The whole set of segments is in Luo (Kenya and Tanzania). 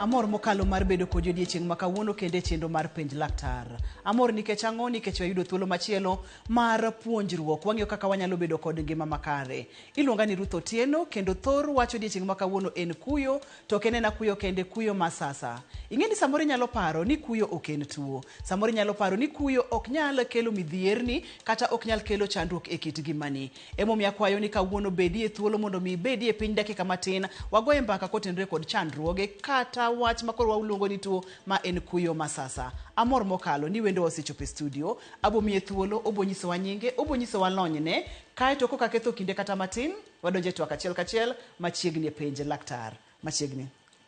Amor mokalo mar bedo kodi odiechieng' ma kawuono kendo e chenro mar Penj Laktar. Amor nikech ang'o? Nikech wayudo thuolo machielo mar puonjruok. Wang'iyo kaka wanyalo bedo kod ngima makare. Iluonga ni Ruth Otieno kendo thor wach odiechieng' ma kawuono en kuyo, to ok en ena kuyo kende, kuyo ma sasa. Ing'e ni samoro inyalo paro ni kuyo ok en tuo. Samoro inyalo paro ni kuyo ok nyal kelo midhierni kata ok nyal kelo chandruok e kit ngimani. Emomiyo akwayo ni kawuono bedie thuolo mondo mi ibedie piny dakika matin wagoye mbaka kotenore kod chandruoge kata wach ma koro waluongo ni tuo ma en kuyo ma sasa. Amor mokalo ni wendo osechopo e studio, abo miye thuolo, obo nyisowa nyinge, obo nyisowa lonyne, kaeto koka ketho kinde kata matin, wadonjo e twak achiel kachiel machiegni e penj laktar. Machiegni.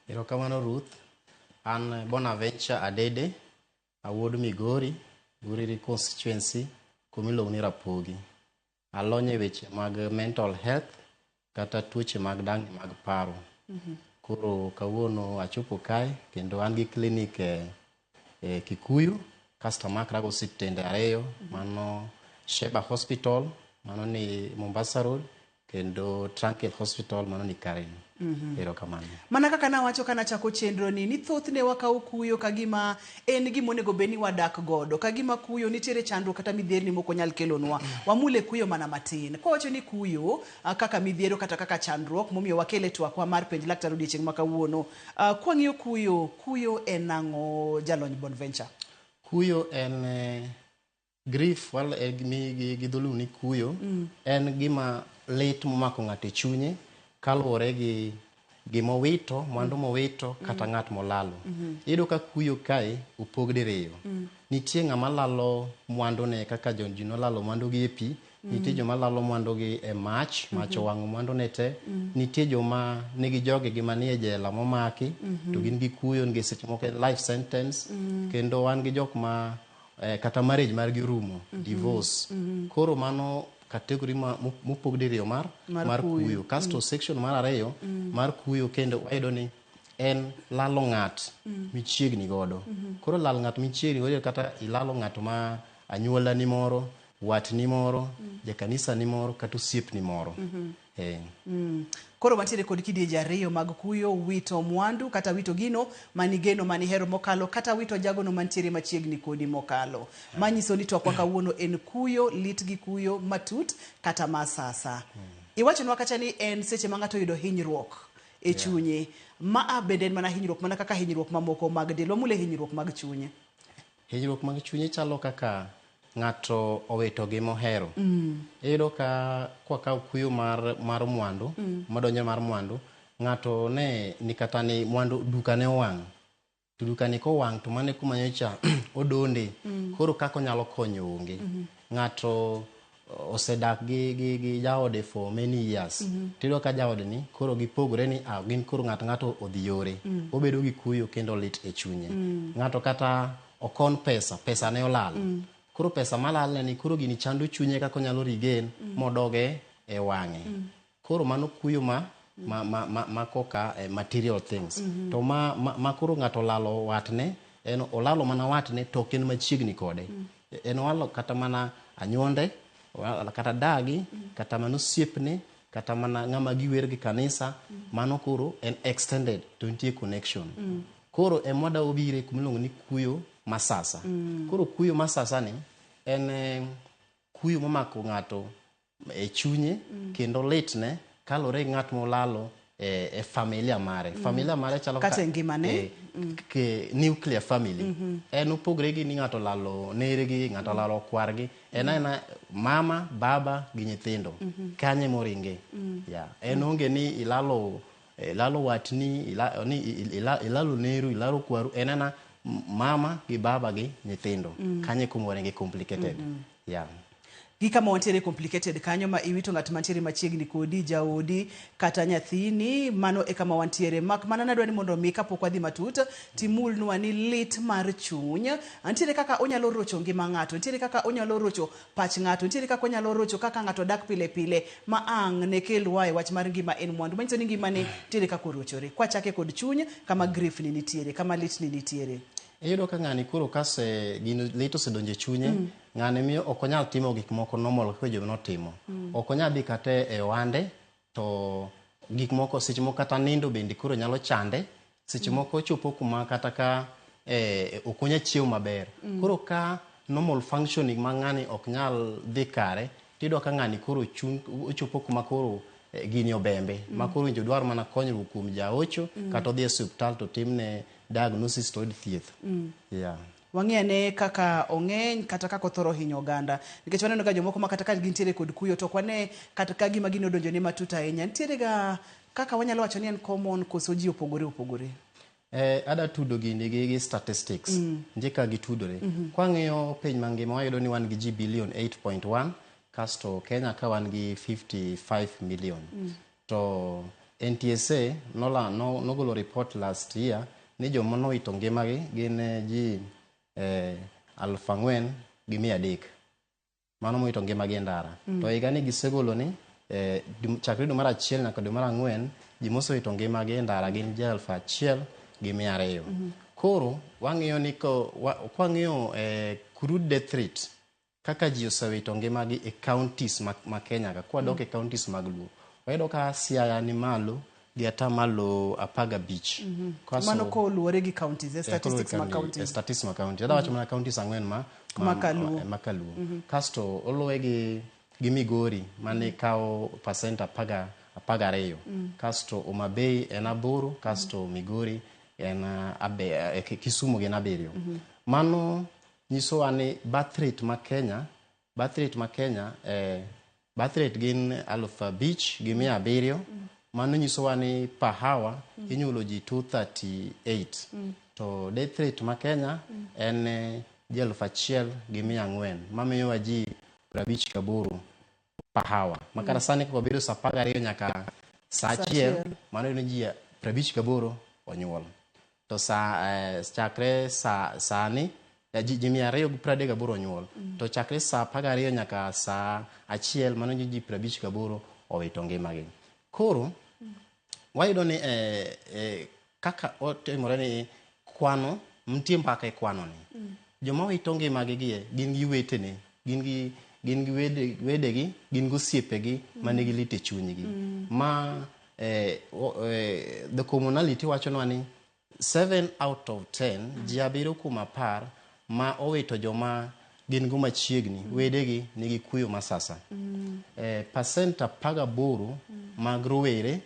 Erokamano Ruth. An Bonaventure Adede, awuod Migori, Uriri constituency, kuma iluongo ni Rapogi. Alony e weche mag mental health kata tuoche mag dang'ni mag paro. Koro kawuono achopo kae kendo an gi clinic e Kikuyu kasto amakra go osiptende ariyo mano Sheba Hospital mano ni Mombasa Road kendo Tranquil Hospital mano ni Karen. Erokamano. Mana kaka nawacho ka nachako chenro ni, ni thothne wakawo kuyo ka gima en gima onego bed ni wadak godo, ka gima kuyo nitiere chandruok kata midhierni mok onyal kelonwa. Wamule kuyo mana matin. Kwawacho ni kuyo kaka midhiero kata kaka chandruok momiyo wakele twakwa mar penj laktar odiechieng' ma kawuono. Kwang'iyo kuyo, kuyo en ang'o jalony Bonventure? Kuyo en grief wal gi dholuo ni kuyo en gima lit momako ng'ato e chunye kaluwore gi gimowito, mwandu mowito kata ng'at molalo. Iyudo ka kuyo kae opog diriyo. Nitie ng'ama lalo mwandune kaka ji nolalo mwandugi e pi, nitie joma lalo mwandugi e mach, mach owang'o mwandune te. Nitie joma nigi jogegi manie jela momaki to gin gi kuyo nikech seche moko en life sentence. Kendo wan gi jok ma kata marriage margi orumo, divorce. Koro mano category ma mopog diriyo mar Mar kuyo. Kuyo. Kasto section mar ariyo mar kuyo kendo wayudo ni en lalo ng'at michiegni godo. Koro lalo ng'at michiegni godo kata ilalo ng'at ma anyuola ni moro, watni moro, jakanisa ni moro kata osiepni moro. Koro wantiere kod kidienje ariyo mag kuyo, wito mwandu kata wito gino manigeno manihero mokalo kata wito jagono mantiere machiegni kodi mokalo. Manyiso ni twakwa kawuono en kuyo, lit gi kuyo matut kata ma sasa. Iwachonwa kacha ni en seche ma ng'ato oyudo hinyruok e chunye. Maa bende en mana hinyruok mana kaka hinyruok mamoko mag del. Wamule hinyruok mag chunye. Hinyruok mag chunye chalo kaka ng'ato owito gima ohero. Iyudo ka kwakawo kuyo mar mwandu, madonjo mar mwandu, ng'ato ne ni kata ni mwandu duka ne owang'. To duka ni kowang' to mano e kuma nyocha odonde. Koro kaka onyalo konyo onge. Ng'ato osedak gi jaode for many years. Tiyudo ka jaode ni koro gipogore ni gin koro ng'ato ng'ato odhi yore. Obedo gi kuyo kendo lit e chunye. Ng'ato kata okon pesa, pesa ne olal. Koro pesa malalne ni koro gini chando chunye kaka onyalo regain modoge e wang'e. Koro mano kuyo ma koka material things. To ma koro ng'ato olalo watne, en olalo mana watne to ok en machiegni kode. En olalo kata mana anyuonde, kata dagi, kata mana osiepne, kata mana ng'ama giwer gi kanisa, mano koro en extended to nitie connection. Koro ema wadawo bire kuma iluongo ni kuyo ma sasa. Koro kuyo ma sasa ni en kuyo momako ng'ato e chunye kendo litne kaluwore gi ng'at molalo e familia mare. Familia mare chalo kata e ngimane. Nuclear family. En opogre gi ni ng'ato olalo nergi, ng'ato olalo kwargi. En aena mama, baba gi nyithindo. Kanye moringe. Yeah. En onge ni ilalo ilalo watni, ilalo neru, ilalo kwaru. En aena mama gi baba gi nyithindo. Kanye kuma waringe complicated. Yeah. Gi kama wantiere complicated kanyo ma iwito ng'at mantiere machiegni kodi, jaodi kata nyathini, mano e kama wantiere. Mak mana nadwa ni mondo mi kapok wadhi matut, timulnwa ni lit mar chuny. Nitiere kaka onyalo rocho ngima ng'ato, nitiere kaka onyalo rocho pach ng'ato, nitiere kaka onyalo rocho kaka ng'ato dak pile pile ma ang' ne kelwa e wach mar ngima en mwandu. Manyiso ni ngimane nitiere kaka orochore. Kwachake kod chuny, kama grief ni nitiere, kama lit ni nitiere. Iyudo ka ng'ani koro kase gino lit osedonjo e chunye, ng'ani miyo ok onyal timo gik moko normal kaka joma notimo. Ok onyal dhi kata e ohande to gik moko seche moko kata nindo bende koro nyalo chande. Seche moko ochopo kuma kata ka ok onyal chiemo maber. Koro ka normal functioning ma ng'ani ok nyal dhi kare, tiyudo ka ng'ani koro chung, ochopo kuma koro gini obembe. Ma koro winjo dwar mana konyruok kuom jaocho, kata odhi e osiptal to timne diagnosis to oyud thieth. Yeah. Wang'i ane kaka ong'eny kata kaka othoro hinyo oganda. Nikech waneno ga jomoko ma kata ka gintiere kod kuyo to ok wane kata ka gima gini odonjo ne matut ahinya. Nitiere ga kaka wanyalo wacho ni en common koso ji opogore opogore. Ada tudo gini gi statistics. Nitie kaka gitudore. Kwang'iyo piny mangima wayudo ni wan gi ji billion 8.1 kasto Kenya ka wan gi 55 million. To NTSA nogolo report last year ni joma nowito ngimagi gin ji 4,300. Mano mowito ngimagi e ndara. To higa ni gisegolo ni chakre dwe mar achiel nyaka dwe mar ang'wen ji mosewito ngimagi e ndara gin ji 1,200. Koro wang'iyo ni kwang'iyo crude death rate kaka ji osewito ngimagi e counties ma Kenya ka, kwadok e counties mag Luo, wayudo ka Siaya ni malo gi atamalo 15. Mano koluwore gi counties, statistics ma counties. Statistics ma counties. Adwa wacho mana counties ang'wen ma Kaluo. Ma Kaluo. Kasto oluwe gi Migori mane kawo percent 12. Kasto Homa Bay en 8, kasto Migori en Kisumu gin 7. Mano nyisowa ni birth rate ma Kenya, birth rate ma Kenya, birth rate gin 5,700. Mano nyisowa ni per hour inyuolo ji 238. To death rate ma Kenya en ji 1,400, mamiyowa ji 58 per hour. Ma kata sani ka wabedo saa 12 nyaka saa 1, mano ni ji 58 onyuol. To chakre sani ji 238 onyuol. To chakre saa 12 nyaka saa 1, mano ji 58 owito ngimagi. Koro wayudo ni kaka otimore ni kwano nitie mbaka e kwano ni. Joma owito ngimagi gie gin gi wetene, gin gi wedegi, gin gi osiepegi manigi lit e chunygi. Ma the commonality wachonwa ni 7 out of 10 ji 7 kuom 10 ma owito joma gin go machiegni, wedegi nigi kuyo ma sasa. Percent 18 mag rowere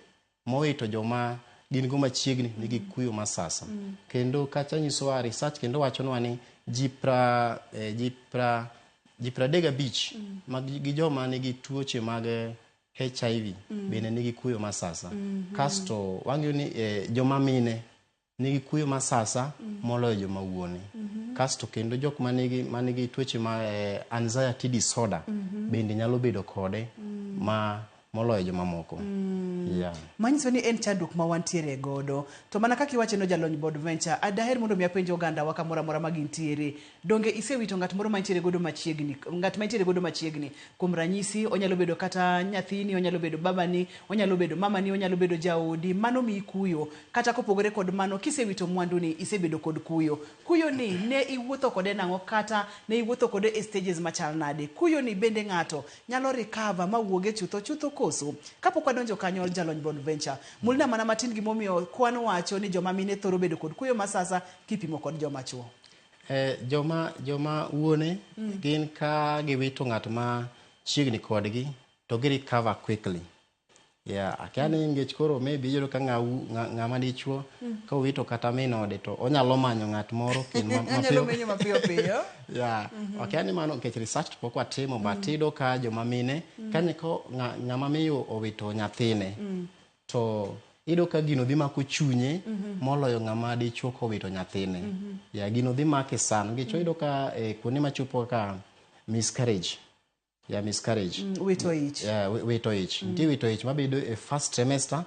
mowito joma gin go machiegni nigi kuyo ma sasa. Kendo kacha nyisowa research kendo wachonwa ni ji 35 mag gi joma nigi tuoche mag HIV bende nigi kuyo ma sasa. Kasto wang'iyo ni joma mine nigi kuyo ma sasa moloyo joma wuone. Kasto kendo jok manigi tuoche ma anxiety disorder bende nyalo bedo kode ma moloyo joma moko. Yeah. Manyiso ni en chandruok ma wantiere godo. To mana kaka iwacho no jalony Boardventure, adaher mondo mi apenj oganda wa kamoro amora ma gintiere. Donge isewito ng'at moro mantiere godo machiegni, ng'at mantiere godo machiegni. Kuom ranyisi, onyalo bedo kata nyathini, onyalo bedo babani, onyalo bedo mamani, onyalo bedo jaodi. Mano miyi kuyo. Kata kopogore kod mano, kisewito mwanduni, isebedo kod kuyo. Kuyo ni ne iwuotho kode nang'o kata ne iwuotho kode e stages machal nade? Kuyo ni bende ng'ato nyalo recover ma wuoge chutho chutho koso? Kapok wadonjo kanyo jalony Boardventure, mulna mana matin gimomiyo kwan wacho ni joma mine thoro bedo kod kuyo ma sasa kipimo kod joma chuo. Joma wuone gin ka giwito ng'at ma chiegni kodgi to gi recover quickly. Yeah, akia ni nikech koro maybe iyudo ka ng'ama dichuo ka owito kata min ode to onyalo manyo ng'at moro Onyalo menyo mapiyo piyo. Yeah, akia ni mano nikech research pok watimo, but iyudo ka joma mine ka ng'ama miyo owito nyathine to iyudo ka gino dhi mako chunye moloyo ng'ama dichuo kowito nyathine. Yeah, gino dhi make sana nikech iyudo ka kuonde machopo kaka miscarriage. Yeah, miscarriage. Wito ich. Yeah, wito ich. Nitie wito ich mabedo e first trimester,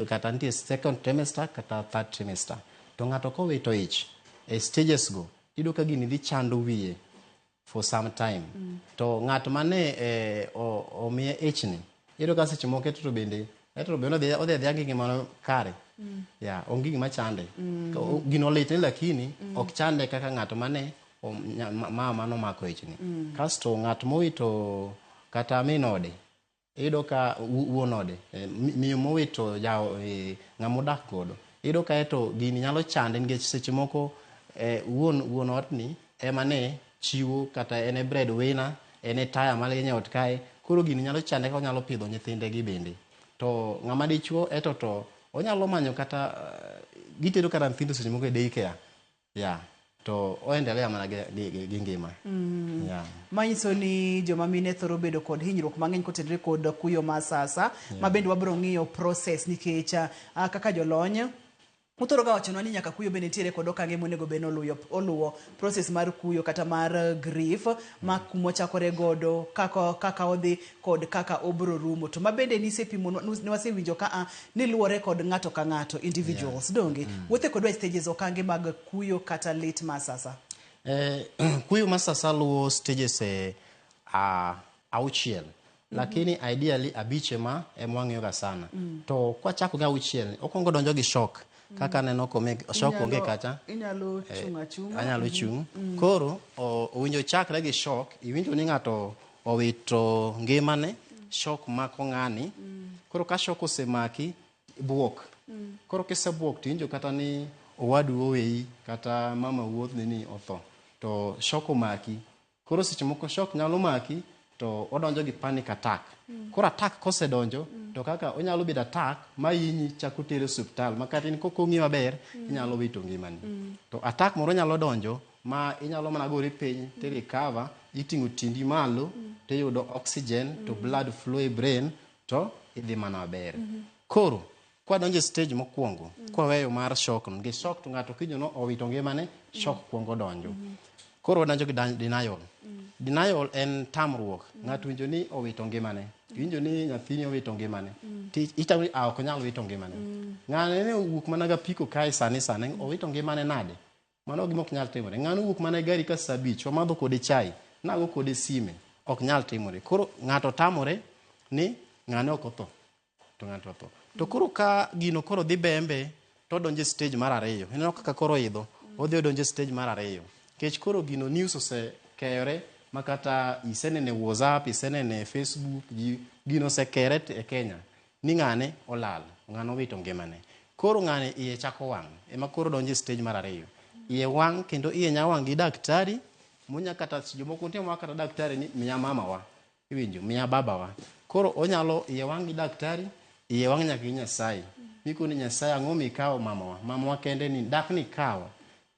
kata nitie second trimester, kata third trimester. To ng'ato kowito ich e stages go, iyudo ka gini dhi chando wiye for some time. To ng'at mane omiye ichni, iyudo ka seche moko to bende odhi adhiya gi ngimane kare. Yeah, onge gima chande. Gino litne lakini ok chande kaka ng'at mane mama nomako ichni. Kasto ng'at mowito kata min ode, iyudo ka wuon ode, miyo mowito ng'ama odak godo, Iyudo kaeto gini nyalo chande nikech seche moko wuon otni ema ne chiwo kata en e bread winner, en e taya malieny e ot kae. Koro gini nyalo chande ka onyalo pidho nyithinde gi bende. To ng'ama dichuo eto to onyalo manyo kata gitero kata nyithindo seche moko e day care. Yeah. To oendelea mana gi ngima. Yeah. Manyiso ni joma mine thoro bedo kod hinyruok mang'eny kotenore kod kuyo ma sasa. Ma bende wabiro ng'iyo process nikech kaka jolony uthoro ga wachonwa ni nyaka kuyo bende nitiere kod okange monego bed ni oluwo process mar kuyo kata mar grief ma kumochakore godo kaka odhi kod kaka obro rumo. To ma bende nisepimo, nwasewinjo ka ni luwore kod ng'ato ka ng'ato, individuals. Donge? Wuothe kodwa e stages okange mag kuyo kata lit ma sasa. Kuyo ma sasa luwo stages 6. Lakini ideally 5 ema wang'iyo ga sana. To kwachako gi 6, okwongo donjo gi shock. Kaka aneno shock onge kacha. Inyalo chung' achung'a. Anyalo chung'. Koro owinjo chakre gi shock, iwinjo ni ng'ato owito ngimane, shock mako ng'ani. Koro ka shock osemaki, buok. Koro kisebuok to iwinjo kata ni owadu oweyi, kata mama wuodhni ni otho. To shock omaki. Koro seche moko shock nyalo maki to odonjo gi panic attack. Koro attack kosedonjo to kaka onyalo bedo attack ma hinyi chako tere osiptal ma kata in kok ong'i maber inyalo wito ngimani. To attack moro nyalo donjo ma inyalo mana gori piny to recover, iting'o tiendi malo to iyudo oxygen to blood flow e brain to idhi mana maber. Koro kwadonjo e stage mokwongo, kwaweyo mar shock no, nikech shock to ng'ato kinyo no owito ngimane, shock kwongo donjo. Koro wadonjo gi denial. Denial en tamruok. Ng'ato winjo ni owito ngimane. Iwinjo ni nyathini owito ngimane. Ti itamo ni ok onyal wito ngimane. Ng'ane ne owuok mana ga piko kae sani sani, owito ngimane nade? Mano gima ok nyal timore. Ng'ano owuok mana e gari ka saa 5, wamadho kode chai, nago kode sime, ok nyal timore. Koro ng'ato tamore ni ng'ane ok otho, to ng'ato otho. To koro ka gino koro dhi bembe, to odonjo e stage mar 2. Ineno kaka koro idho, odhi odonjo e stage mar 2. Nikech koro gino news osekeyore ma kata isenene WhatsApp, isenene Facebook, gino osekere e Kenya ni ng'ane olal, ng'ane owito ngimane. Koro ng'ane iye chako wang', ema koro donjo e stage mar 2. Iye wang' kendo iye nya wang' gi daktari, monya kata jomoko nitie ma kata daktari ni miya mamawa, iwinjo, miya babawa. Koro onyalo iye wang' gi daktari, iye wang' nyaka gi Nyasaye. Mikoni Nyasaye ang'o mikawo mamawa, mamawa kende ni dak ni kawa.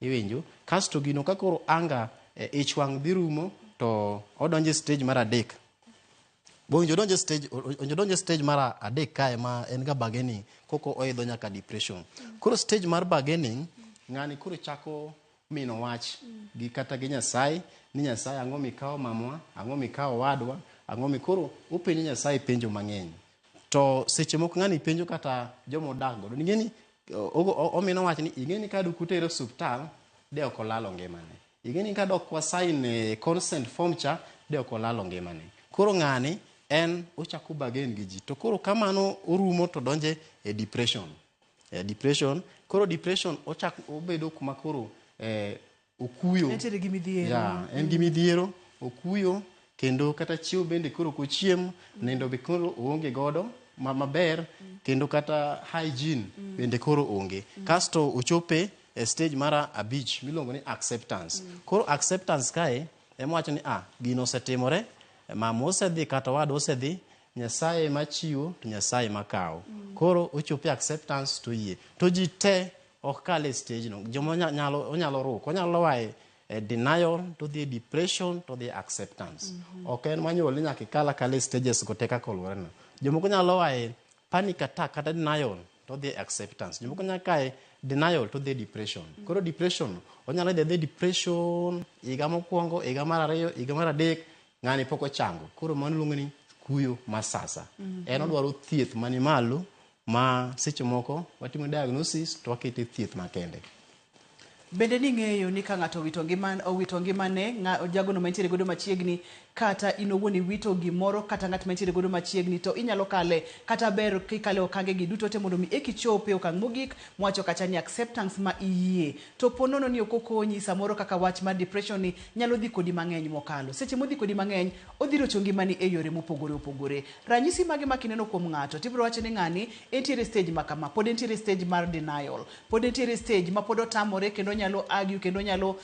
Iwinjo, kasto gino ka koro anga ich wang' dhi rumo to odonjo e stage mar 3. Bo winjo donjo stage, donjo stage mar 3 kae ma en ga bargaining, koko oidho nyaka depression. Koro stage mar bargaining, ng'ani koro chako mino wach gi kata gi Nyasaye, ni Nyasaye ang'o mikawo mamwa, ang'o mikawo wadwa, ang'o mi koro openjo Nyasaye penjo mang'eny. To seche moko ng'ani penjo kata joma odak godo. Ing'e ni omino wach ni ing'e ni ka dok utere osiptal de ok olalo ngimane. Ing'e ni ka dok wa sign consent form cha de ok olalo ngimane. Koro ng'ani en ochako bargain gi ji. To koro kamano orumo to donje e depression. E depression, koro depression ochako obedo kuma koro okuyo. Entiere gi midhiero. Yeah, en gi midhiero, okuyo, kendo kata chiemo bende koro ok ochiem, nindo be koro oonge godo maber, kendo kata hygiene bende koro onge. Kasto ochope e stage mar 5 miluongo ni acceptance. Koro acceptance kae ema wacho ni gino osetimore, mama osedhi kata owadu osedhi, Nyasaye machiwo to Nyasaye makawo. Koro ochopo e acceptance to yie. To ji te ok kal e stage no. Joma onyalo ruko, onyalo a e denial to dhi e depression to dhi e acceptance. Ok en manyuol ni nyaka ikal akala e stages go te kaka oluwore no. Jomoko nyalo a e panic attack kata denial to dhi e acceptance. Jomoko nyalo kae denial to dhi e depression. Koro depression onyalo dhi e depression higa mokwongo, higa mar 2, higa mar 3, ng'ani pok ochango. Koro mano iluongo ni kuyo ma sasa. En odwaro thieth mani malo ma seche moko watimo diagnosis to wakete thieth makende. Bende ning'eyo ni ka ng'ato owito ngimane, jagono mantiere godo machiegni, Kata in owuon iwito gimoro kata ng'at mantiere godo machiegni to inyalo kale kata ber kikale okange gi duto te mondo mi eki chope okang' mogik mwacho kacha ni acceptance ma iyie. To po nono ni ok okonyi samoro kaka wach mar depression ni nyalo dhi kodi mang'eny mokalo. Seche modhi kodi mang'eny odhi rocho ngimani e yore mopogore opogore. Ranyisi mage ma kineno kuom ng'ato tibiro wacho ni ng'ani entiere stage ma kama, pod entiere stage mar denial, pod entiere stage ma pod otamore kendo onyalo argue kendo onyalo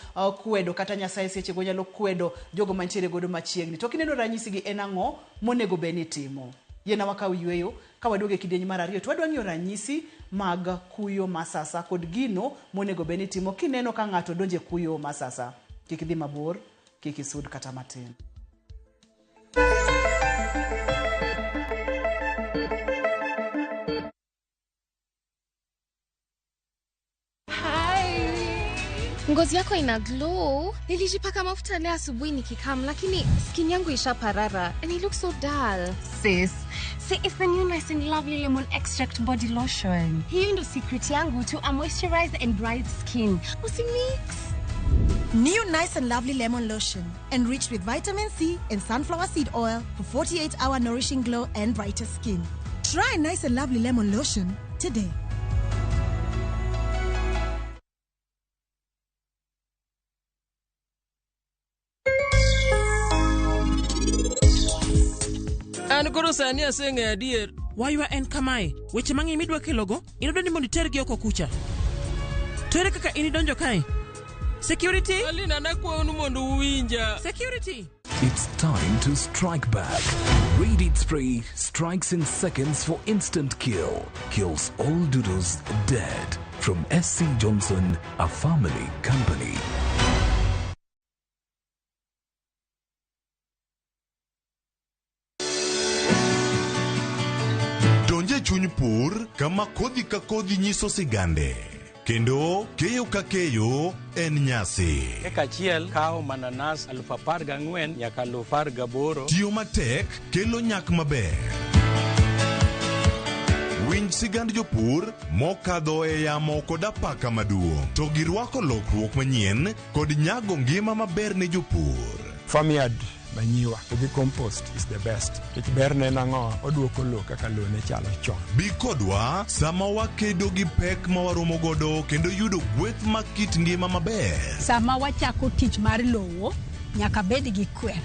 kwedo kata Nyasaye sechego onyalo kwedo jogo mantiere godo machiegni. To kineno ranyisi gi en ang'o monego bed ni itimo? Yiena wakaw yueyo ka waduogo e kidieny mar ariyo to wadwa ng'iyo ranyisi mag kuyo ma sasa kod gino monego bed ni itimo kineno ka ng'ato donjo e kuyo ma sasa. Kik idhi mabor, kik isud kata matin. Ngozi yako ina glow. Nilijipaka mafuta leo asubuhi nikikam, lakini skin yangu ishaparara and it looks so dull. Sis, see, it's the new Nice and Lovely Lemon Extract Body Lotion. Hiyo ndo secret yangu to a moisturized and bright skin. Usimix. New Nice and Lovely Lemon Lotion, enriched with vitamin C and sunflower seed oil for 48-hour nourishing glow and brighter skin. Try Nice and Lovely Lemon Lotion today. An koro sani aseng'eyo adier. Waywa en kamae, weche mang'eny midwa kelogo, inodwa ni mondo itergi oko kucha. To ere kaka in idonjo kae? Security? Alina nakwayou mondo uwinja. Security! It's time to strike back. Raid Spray strikes in seconds for instant kill. Kills all doodles dead. From SC Johnson, a family company. Donje chuny pur kama kodhi ka kodhi nyiso sigande kendo keyo ka keyo en nyasi. Eka achiel kawo mananas 14,000 nyaka 18,000. Tiyo matek kelo nyak maber. Winj sigand jopur mokadho e yamo kod apaka maduong' to girwako lokruok manyien kod nyago ngima maber ne jopur. Farmyard manyiwa to gi compost is the best. Nikech berne en ang'o? Oduoko lowo kaka lowo ne chalo chon. Bi kodwa sama wakedo gi pek ma waromo godo kendo yudo gweth mag kit ngima maber. Sama wachako tich mar lowo, nyaka bed gi kwer.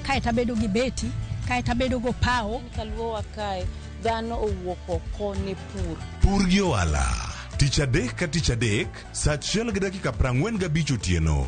Kaeto abedo gi beti, kaeto abedo go pawo. Kaluowa kae, dhano owuok oko ne pur. Pur gi ohala. Tich adek ka tich adek, saa 1:45 otieno.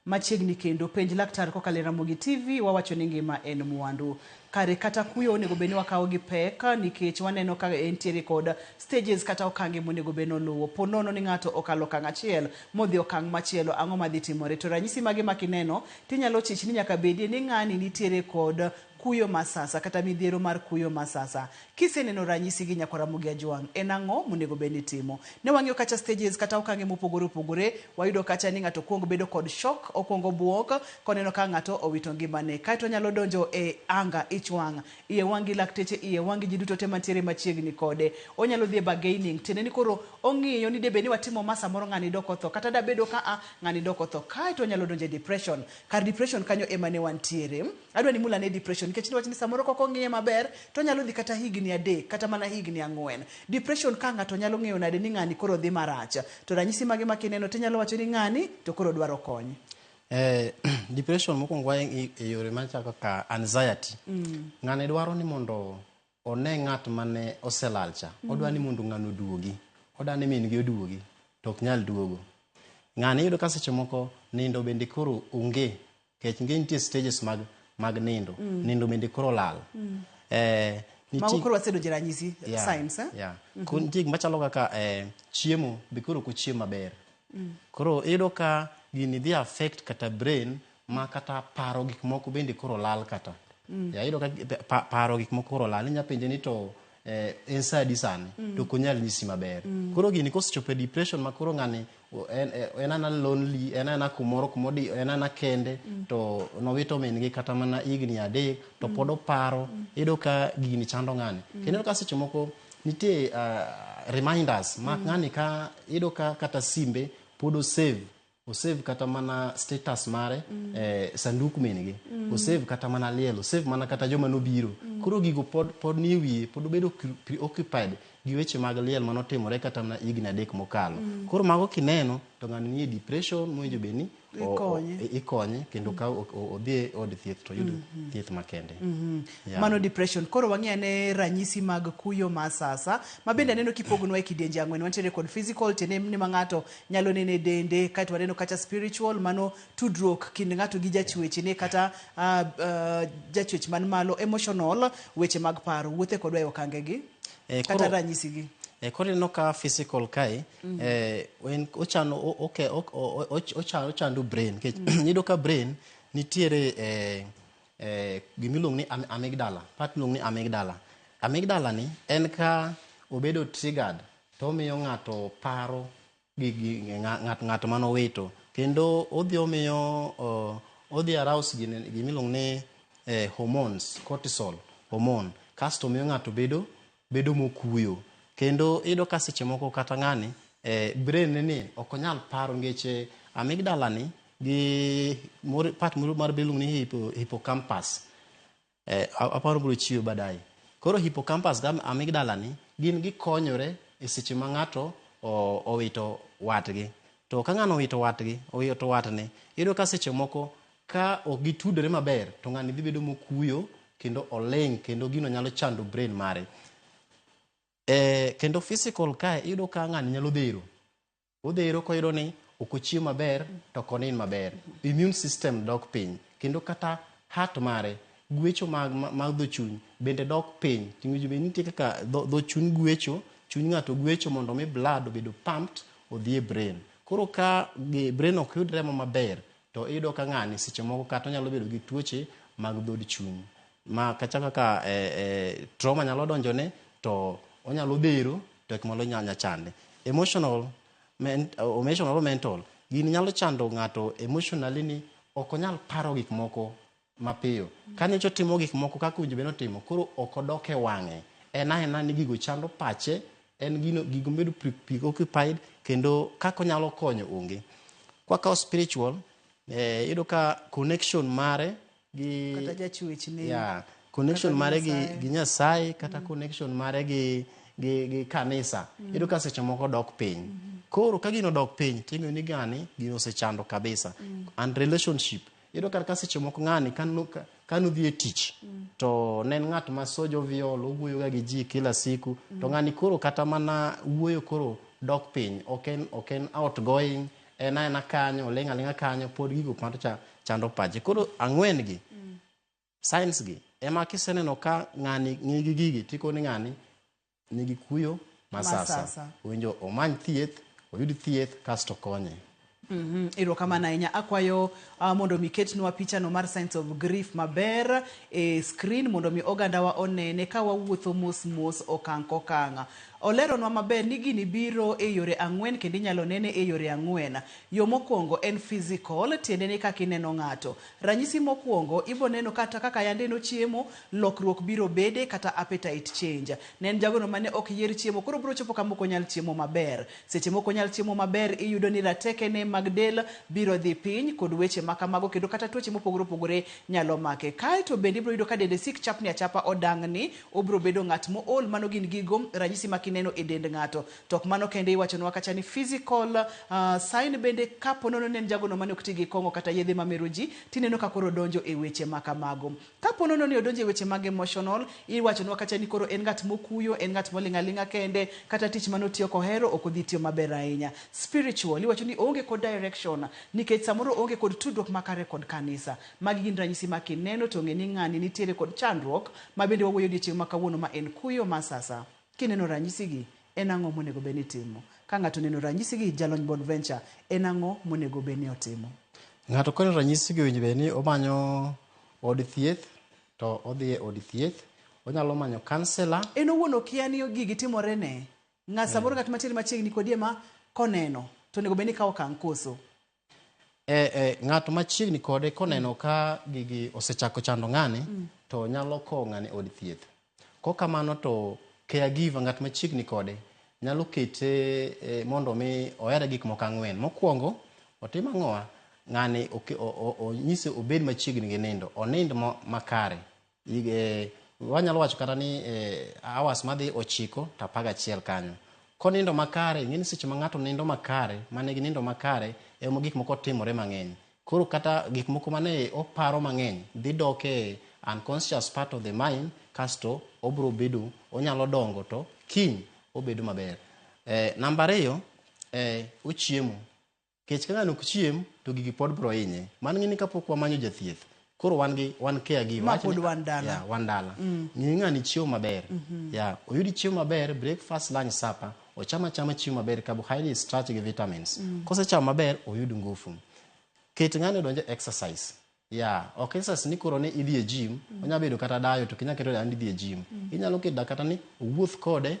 Machiegni kendo penj laktar kokalo e Ramogi TV wawacho ni ngima en mwandu. Kare kata kuyo onego bed ni wakawo gi pek nikech waneno ka entiere kod stages kata okange monego bed ni oluwo. Po nono ni ng'ato okalo okang' achiel modhi okang' machielo, ang'o madhi timore? To ranyisi mage ma kineno tinyalo chich ni nyaka bedie ni ng'ani nitiere kod kuyo ma sasa kata midhiero mar kuyo ma sasa. Kiseneno ranyisi gi nyakwar Ramogi Ajwang', en ang'o monego bed ni itimo? Ne wang'iyo kacha stages kata okange mopogore opogore, wayudo kacha ni ng'ato kuongo bedo kod shock, okwongo buok koneno ka ng'ato owito ngimane. Kaeto onyalo donjo e anga, ich wang', iye wang' gi lakteche, iye wang' gi ji duto te mantiere machiegni kode. Onyalo dhi e bargaining, tiende ni koro ong'iyo ni debe ni watimo ma samoro ng'ani dok otho, kata dabedo ka a ng'ani dok otho. Kaeto onyalo donjo e depression. Kar depression kanyo ema ne wantiere. Adwa ni mula ne depression nikech niwach ni samoro kok ong'iye maber to onyalo dhi kata higni 3 kata mana higni 4. Depression ka ng'ato nyalo ng'eyo nade ni ng'ani koro dhi marach. To ranyisi mage ma kineno tinyalo wacho ni ng'ani to koro dwaro kony. Depression mokwongo e yore machalo kaka anxiety. Ng'ani dwaro ni mondo one ng'at mane oselal cha. Odwa ni mondo ng'ano oduogi. Odwa ni min gi oduogi to ok nyal duogo. Ng'ani iyudo ka seche moko nindo bende koro onge. Nikech ng'e nitie stages mag nindo. Nindo bende koro lal. Mago koro wasedo ranyisi signs, eh? Yeah. Nitie gik machalo kaka chiemo be koro ok ochiem maber. Koro iyudo ka gini dhi affect kata brain ma kata paro gik moko bende koro lal kata. Iyudo ka paro gik moko koro lal. Inya penje ni to en sa adi sani to ok onyal nyisi maber. Koro gini kosechopo e depression ma koro ng'ani en ana lonely, en ana kumoro kumodi, en ana kende to nowito min gi kata mana higni 3 to pod oparo. Iyudo ka gini chando ng'ani. Kendo iyudo ka seche moko Nitie reminders ma ng'ani ka iyudo ka kata simbe pod osave osave kata mana status mare sanduk min gi osave kata mana liel osave mana kata joma nobiro koro gigo pod pod nie wiye pod obedo preoccupied gi weche mag liel manotimore kata mana higni 3 mokalo. Koro mago kineno to ng'ani nie depression mowinjo bed ni Ikonye. Ikonye kendo ka odhi e od thieth to oyud thieth makende. Yeah. Mano depression. Koro wang'i ane ranyisi mag kuyo ma sasa ma bende aneno kipogonwa e kidienje ang'wen. Wantiere kod physical, tiende ni ma ng'ato nyalo neno e dende, kaeto waneno kacha spiritual, mano tudruok kind ng'ato gi jachwechne kata jachwech man malo, emotional, weche mag paro. Wuothe kodwa e okange gi kata ranyisi gi. Koro ineno ka physical kae en ochano okay, ochando brain nikech iyudo ka brain nitiere gimiluongo ni amygdala, part miluongo ni amygdala. Amygdala ni en ka obedo triggered to omiyo ng'ato paro gi ng'at manowito kendo odhi omiyo odhi arouse gimiluongo ni hormones, cortisol hormone, kasto miyo ng'ato bedo mokuyo. Kendo iyudo ka seche moko kata ng'ani brain ni ok onyal paro nikech amygdala ni gi part moro mar brain iluongo ni hippocampus. Aparo biro chiwe baadaye. Koro hippocampus gi amygdala ni gin gikonyore e seche ma ng'ato owito watgi. To ka ng'ano owito watgi, owito watne, iyudo ka seche moko ka ok gitudore maber to ng'ani dhi bedo mokuyo kendo oling' kendo gino nyalo chando brain mare. Kendo physical kae iyudo ka ng'ani nyalo dhero. Odhero koyudo ni ok ochiem maber to ok onind maber. Immune system dok piny kendo kata heart mare gwecho mag dho chuny bende dok piny. Ting'o be nitie kaka dho chuny gwecho, chuny ng'ato gwecho mondo mi blood obedo pumped odhi e brain. Koro ka brain ok yud remo maber to iyudo ka ng'ani seche moko kata onyalo bedo gi tuoche mag dhod chuny. Ma kata kaka trauma nyalo donjone to onyalo dhero to gik moko nyalo chande. Emotional mental gini nyalo chando ng'ato emotionally ni ok onyal paro gik moko mapiyo. Ka nyocha otimo gik moko kaka owinjo bed ni otimo, koro ok odok e wang'e. En aena ni gigo chando pache, en gino gigo bedo preoccupied kendo kaka onyalo konyo onge. Kwakawo spiritual, iyudo ka connection mare gi kata jachwechne. Yeah, connection Kata mare Nyasaye. gi Nyasaye kata connection mare gi kanisa. Iyudo ka seche moko dok piny. Koro ka gino dok piny, ting'eyo ni ng'ani gino osechando kabisa. And relationship, iyudo ka seche moko ng'ani kanodhi e tich, to ne en ng'at ma so jovial, owuoyo ga gi ji kila siku, to ng'ani koro kata mana wuoyo koro dok piny, ok en outgoing, en aena kanyo, oling' aling'a kanyo, pod gigo mato chando pache. Koro ang'wen gi, signs gi, ema kiseneno ka ng'ani nigi gigi, tikoni ng'ani nigi kuyo masasa. Masasa. Owinjo omany thieth, oyud thieth, kasto konye. Erokamano ahinya. Akwayo mondo mi ketnwa pichano mar signs of grief maber e screen mondo mi ogandawa onene ka wawuotho mos mos okang' kokang'. Oleronwa maber ni gini biro e yore ang'wen kendo inyalo nene e yore ang'wen. Yo mokwongo en physical, tiende ni kaka ineno ng'ato. Ranyisi mokwongo, ibo neno kata kaka yande nochiemo, lokruok biro bede kata appetite change. Ne en jagono mane ok yier chiemo, koro biro chopo kama ok onyal chiemo maber. Seche mok onyal chiemo maber, iyudo ni ratekene mag del biro dhi piny kod weche ma kamago kendo kata tuoche mopogore opogore nyalo make. Kaeto bende ibiro yudo ka dende sik chapni achapa odang'ni, obiro bedo ng'at mool, mano gin gigo ranyisi ma kineno e dend ng'ato. To ok mano kende, iwachonwa kacha ni physical sign bende kapo nono ne en jagono mane ok ti gi kong'o kata yedhe mamero ji, tineno ka koro odonjo e weche ma kamago. Kapo nono ni odonjo e weche mag emotional, iwachonwa kacha ni koro en ng'at mokuyo, en ng'at moling' aling'a kende, kata tich manotiyo kohero ok odhi tiyo maber ahinya. Spiritual, iwacho ni oonge kod direction, nikech samoro oonge kod tudruok makare kod kanisa. Magi gin ranyisi ma kineno to ng'e ni ng'ani nitiere kod chandruok, ma bende wawuoyo odiochieng' ma kawuono ma en kuyo ma sasa. Kineno ranyisigi, en ang'o monego bed ni itimo? Ka ng'ato oneno ranyisigi, jalony Bonventure, en ang'o monego bed ni otimo? Ng'ato koneno ranyisigi owinjo bed ni omanyo od thieth, to odhi e od thieth, onyalo manyo counselor. En owuon okia ni gigi timore ne. Ng'a samoro ng'at mantiere machiegni kodi ema koneno, to onego bed ni kawo okang' koso? Ng'at machiegni kode koneno ka gigi osechako chando ng'ani, to nyalo kowo ng'ani od thieth. Kokamano to Caregiver, ng'at machiegni kode, nyalo kete mondo mi ohere gik moko ang'wen. Mokwongo, otim ang'owa? Ng'ani onyise obed machiegni gi nindo, onind makare. Wanyalo wacho kata ni hours madhi 9 to 11 kanyo. Konindo makare, ing'e ni seche ma ng'ato nindo makare, manigi nindo makare, ema gik moko timore mang'eny. Koro kata gik moko mane oparo mang'eny dhi dok e unconscious part of the mind, kasto obro bedo, onyalo dongo to kiny obedo maber. Namba 2, ochiemo. Kech ka ng'ano ok chiem, to gigi pod bro hinye. Mano ng'e ni kapok wamanyo jathieth, koro wan gi wan caregiver. Ma pod wan dala. Yeah, wan dala. Ng'i ng'ani chiemo maber. Yeah, oyud chiemo maber, breakfast, lunch, supper. Ocham achama chiemo maber, carbohydrates, starch gi vitamins. Kosechamo maber, oyud ngufu. Ket ng'ani odonj e exercise. Yeah, ok exercise ni koro ni idhi e gym, onyalo bedo kata dayo to kinya keto ni idhi e gym. Inyalo keto kata ni owuoth kode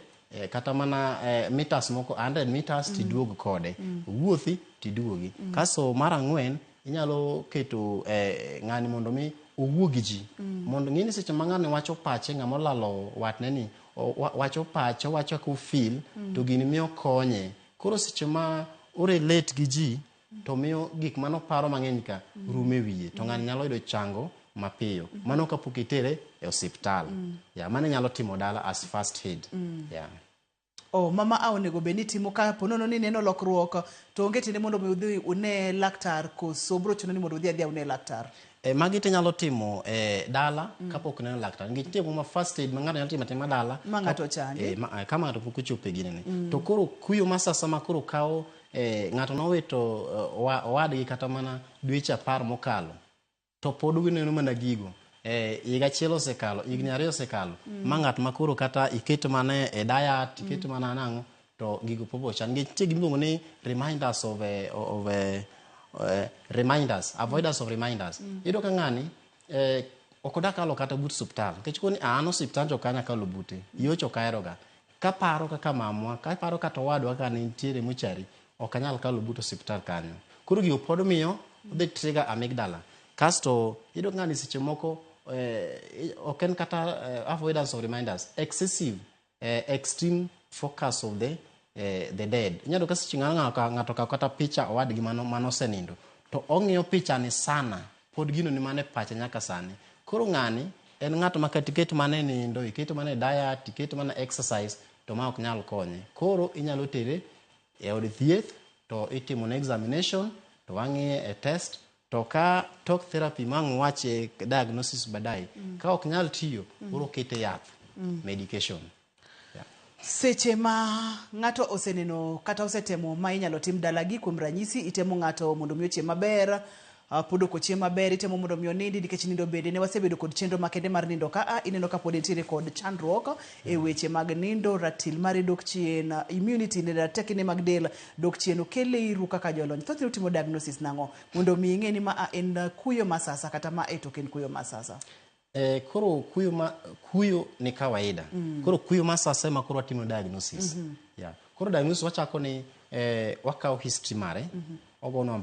kata mana meters moko 100 meters tiduog kode. Owuothi tiduogi. Kaso mar 4, inyalo keto ng'ani mondo mi owuo gi ji. Mondo ng'e ni seche ma ng'ani wacho pache, ng'ama olalo watne ni, wacho pache, owacho kaka ofeel, to gini miyo konye. Koro seche ma o relate gi ji, to miyo gik mano paro mang'eny ka rumo e wiye, to ng'ani nyalo yudo chango mapiyo. Mano kapok itere e osiptal. Yeah, mano inyalo timo dala as first aid. Yeah. Oh, mama a onego bed ni timo ka ponono ni neno lokruok to onge tiende mondo mi udhi une laktar, koso bro chuno ni mondo udhi adhiya une laktar? Magi tinyalo timo dala kapok neno laktar. Nikech nitie moko ma first aid ma ng'ato nyalo timo atima dala. Ma ng'ato ochangi. Ka ng'ato pok ochopo e ginene. To koro kuyo ma sasa ma koro kawo ng'ato nowito owadgi kata mana dweche 10 mokalo, to pod gineno mana gigo. Higa achiel osekalo, higni 2 osekalo, ma ng'at ma koro kata iket mana e diet, iket mana nang'o, to gigo pod ochan. Nikech nitie gimiluongo ni reminders of reminders, avoidance of reminders. Iyudo ka ng'ani ok odak kalo kata but osiptal. Nikech koni an osiptal to ok anyal kalo bute, yocho ok aheroga. Kaparo kaka mamwa, kaparo kata owadwa ka nitiere mochari, ok anyal kalo but osiptal kanyo. Koro gigo pod miyo odhi trigger amygdala. Kasto iyudo ka ng'ani seche moko ok en kata avoidance of reminders, excessive extreme focus of the dead. Inyalo ka seche ng'ato okawo kata picha owadgi mano osenindo, to ong'iyo picha ni sana, pod gino ni mane pache nyaka sani. Koro ng'ani en ng'at ma kata iket mana e nindo, iket mana e diet, iket mana exercise, to ma ok nyal konye. Koro inyalo tere e od thieth, to itimo ne examination, to wang'iye e test, to ka talk therapy ma ang' wache diagnosis baadaye, ka ok nyal tiyo, koro kete yath, medication. Seche ma ng'ato oseneno kata osetemo ma inyalo tim dalagi, kuom ranyisi itemo ng'ato mondo mi ochiem maber, pod ok ochiem maber, itemo mondo mi onindi nikech nindo bende ne wasebedo kod chenro makende mar nindo ka ineno ka pod entiere kod chandruok e weche mag nindo, ratil mare dok chien, immunity ne ratekne mag del dok chien, okele iru kaka jolony. Thothne utimo diagnosis nang'o mondo mi ing'e ni ma en kuyo ma sasa kata ma to ok en kuyo ma sasa? Koro kuyo ni kawaida. Koro kuyo ma sasa ema koro watimo diagnosis. Yeah. Koro diagnosis wachako ni wakawo history mare, ogonwa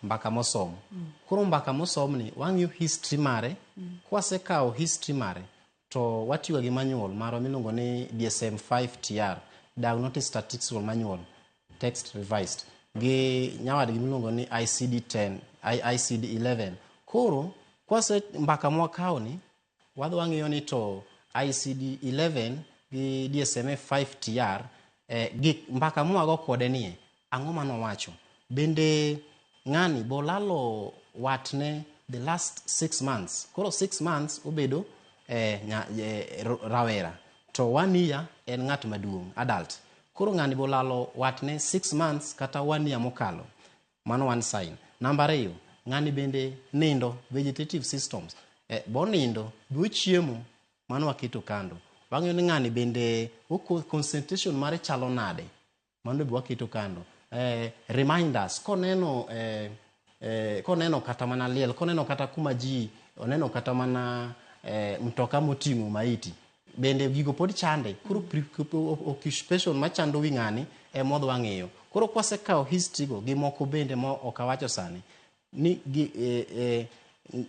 mbaka mosom. Koro mbaka mosom ni wang'iyo history mare, kwasekawo history mare to watiyo gi manual marwa miluongo ni DSM-5 TR, Diagnostic Statistical Manual, Text Revised, gi nyawadgi miluongo ni ICD-10, ICD-11. Koro kwase mbaka mwakawo ni wadhi wang'iyo ni to ICD-11 gi DSM-5 TR gik mbaka mwago kode nie ang'o manowacho, bende ng'ani bolalo watne the last 6 months. Koro 6 months obedo rawera, to 1 year en ng'at maduong', adult. Koro ng'ani bolalo watne 6 months kata 1 year mokalo, mano one sign. Namba 2, ng'ani bende nindo, vegetative systems, bonindo, be ochiemo, mano waketo kando. Wang'iyo ni ng'ani bende concentration mare chalo nade, mano be waketo kando. Reminders, koneno kata mana liel, koneno kata kuma ji oneno kata mana mtoka moting'o maiti, bende gigo pod chande. Koro occupation machando wi ng'ani ema wadhi wang'iyo. Koro kwasekawo history go gi moko bende ma ok awacho sani, ni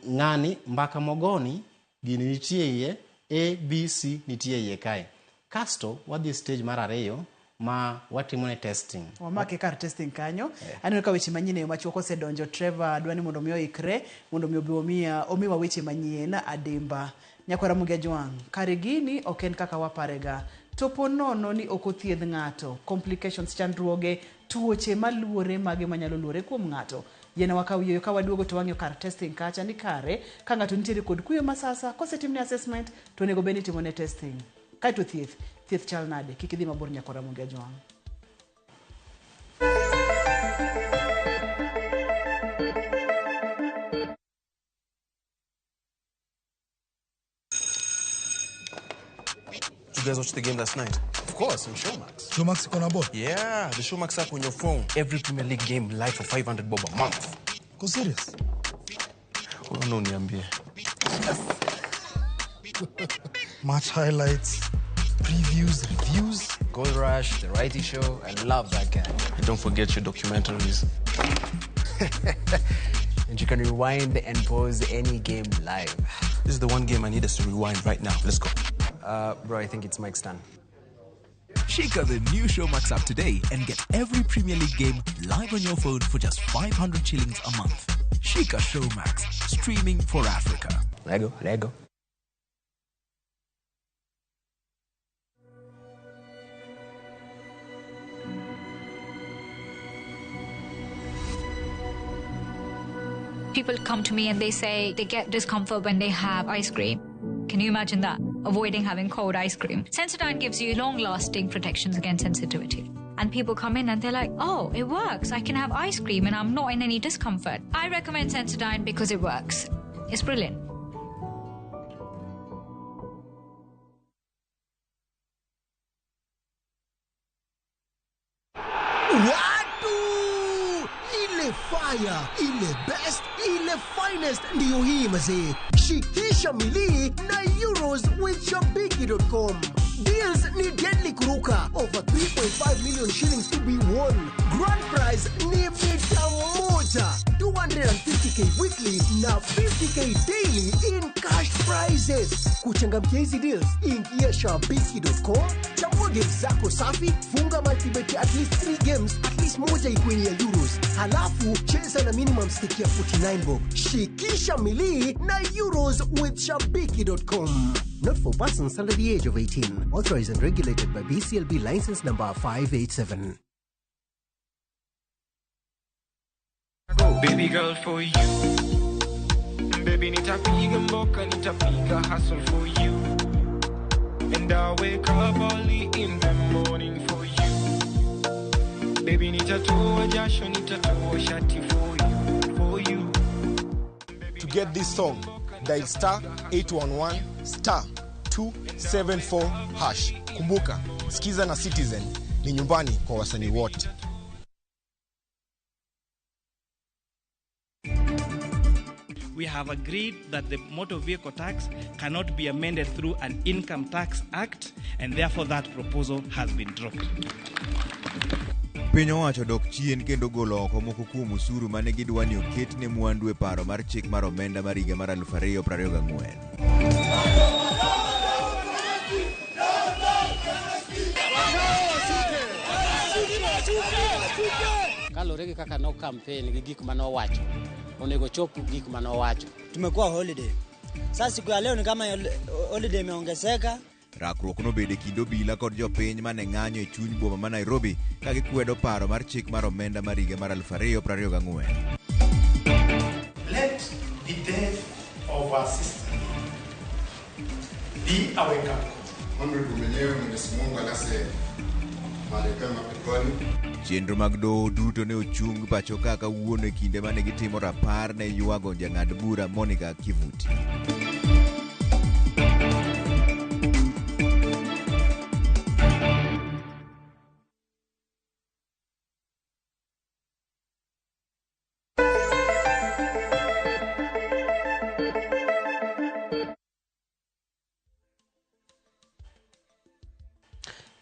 ng'ani mbaka mogoni gini nitie iye, A, B, C nitie iye kae. Kasto wadhi e stage mar ariyo ma watimo ne testing. Wamake kar testing kanyo. Aneno ka weche manyien e yo machuok osedonjo. Trevor dwa ni mondo mi oikre mondo mi obi omiya omiwa weche manyien adimba. Nyakwara Ramogi Ajwang', kare gini ok en kaka waparega. To po nono ni ok othiedh ng'ato, complications, chandruoge, tuoche maluore mage manyalo luore kuom ng'ato. Yiena wakaw yueyo ka waduogo to wang'iyo kar testing kacha ni kare ka ng'ato nitiere kod kuyo masasa kosetimne assessment to onego bed ni itimone testing. Kaeto thieth, thieth chal nade? Kik idhi mabor nyakwar Ramogi Ajwang'. You guys watched the game last night? Of course, on Showmax. Showmax iko na ball? Yeah, the Showmax app on your phone. Every Premier League game live for 500 bob a month. Uko serious? Unaona uniambie. Match highlights, previews, reviews. Goal Rush, The Righty Show. I love that guy. And don't forget your documentaries. And you can rewind and pause any game live. This is the one game I need us to rewind right now. Let's go. Bro, I think it's Mike's turn. Shika the new Showmax app today and get every Premier League game live on your phone for just 500 shillings a month. Shika Showmax, streaming for Africa. Lego, Lego. People come to me and they say they get discomfort when they have ice cream. Can you imagine that? Avoiding having cold ice cream. Sensodyne gives you long-lasting protections against sensitivity. And people come in and they're like, oh, it works. I can have ice cream and I'm not in any discomfort. I recommend Sensodyne because it works. It's brilliant. Watu! Ile fire, ile best, ile finest ndiyo hii mazee. Shikisha milii na Euros with Shabiki.com. Deals ni deadly kuruka. Over 3.5 million shillings to be won. Grand prize ni mita moja. 250k weekly na 50k daily in cash prizes. Kuchangamkia hizi deals, ingia Shabiki.com, chagua games zako safi, funga multibet at least 3 games, at least moja ikuwe ni ya Euros. Halafu cheza na minimum stake ya 49 bob. Shikisha milii na Euros with Shabiki.com. Not for persons under the age of 18. Authorized and regulated by BCLB license number 587. Baby girl for you. Baby nitapiga mboka, nitapiga hustle for you. And I wake up early in the morning for you. Baby nitatoa jasho, nitatoa shati for you, for you. To get this song, dial star 811 star 274 hash. Kumbuka, Skiza na Citizen ni nyumbani kwa wasanii wote. We have agreed that the motor vehicle tax cannot be amended through an income tax act, and therefore that proposal has been dropped. Piny owacho dok chien kendo golo oko moko kuom osuru mane gidwa ni oket ne mwandu e paro mar chik mar omenda mar higa mar 2024. Kaluwore gi kaka no campaign gi gik manowacho, onego chop gik manowacho. Tumekuwa holiday. Sasa siku ya leo ni kama holiday imeongezeka. Rakruok nobedo e kind obila kod jopiny mane ng'anyo e chuny boma ma Nairobi ka gikwedo paro mar chik mar omenda mar higa mar 2024. Let the death of our sister be our wake-up call. Honorable mwenyewe Mwenyezi Mungu alase mahali pema peponi. Chenro mag doho duto ne ochung pacho ka kawuono e kinde mane gitimo rapar ne ywago jang'ad bura Monica Kivuti.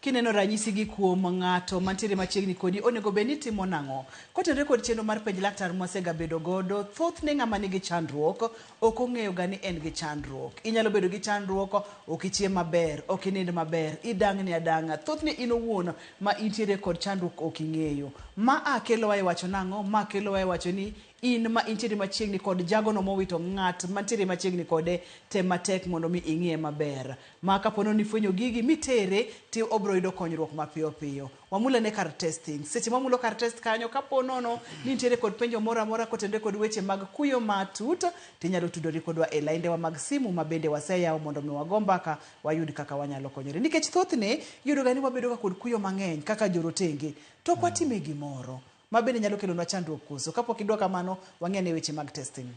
Kineno ranyisi gi kuom ng'ato mantiere machiegni kodi, onego bed ni itimo nang'o? Kotenore kod chenro mar penj laktar mwasegabedo godo, thothne ng'ama nigi chandruok ok ong'eyo ga ni en gi chandruok. Inyalo bedo gi chandruok, ok ichiem maber, ok inind maber, idang'ni adang'a. Thothne in owuon ma intiere kod chandruok ok ing'eyo. Ma a kelowa e wacho nang'o? Ma kelowa e wacho ni in ma intiere machiegni kod jagono mowito ng'at mantiere machiegni kode, tem matek mondo mi ing'iye maber. Ma kapo ni ifwenyo gigi mitere to obiro yudo konyruok mapiyo piyo. Wamulane kar testing. Seche mwamulo kar test kanyo, kapo nono ni nitiere kod penjo moro amora kotenore kod weche mag kuyo matut, tinyalo tudori kodwa e laindewa mag simu ma bende waseyawo mondo mi wago mbaka wayud kaka wanyalo konyore. Nikech thothne iyudo ga ni wabedo ga kod kuyo mang'eny kaka jorotenge to ok watime gimoro ma bende nyalo kelonwa chandruok koso. Kapok idwa kamano, wang'i ane weche mag testing.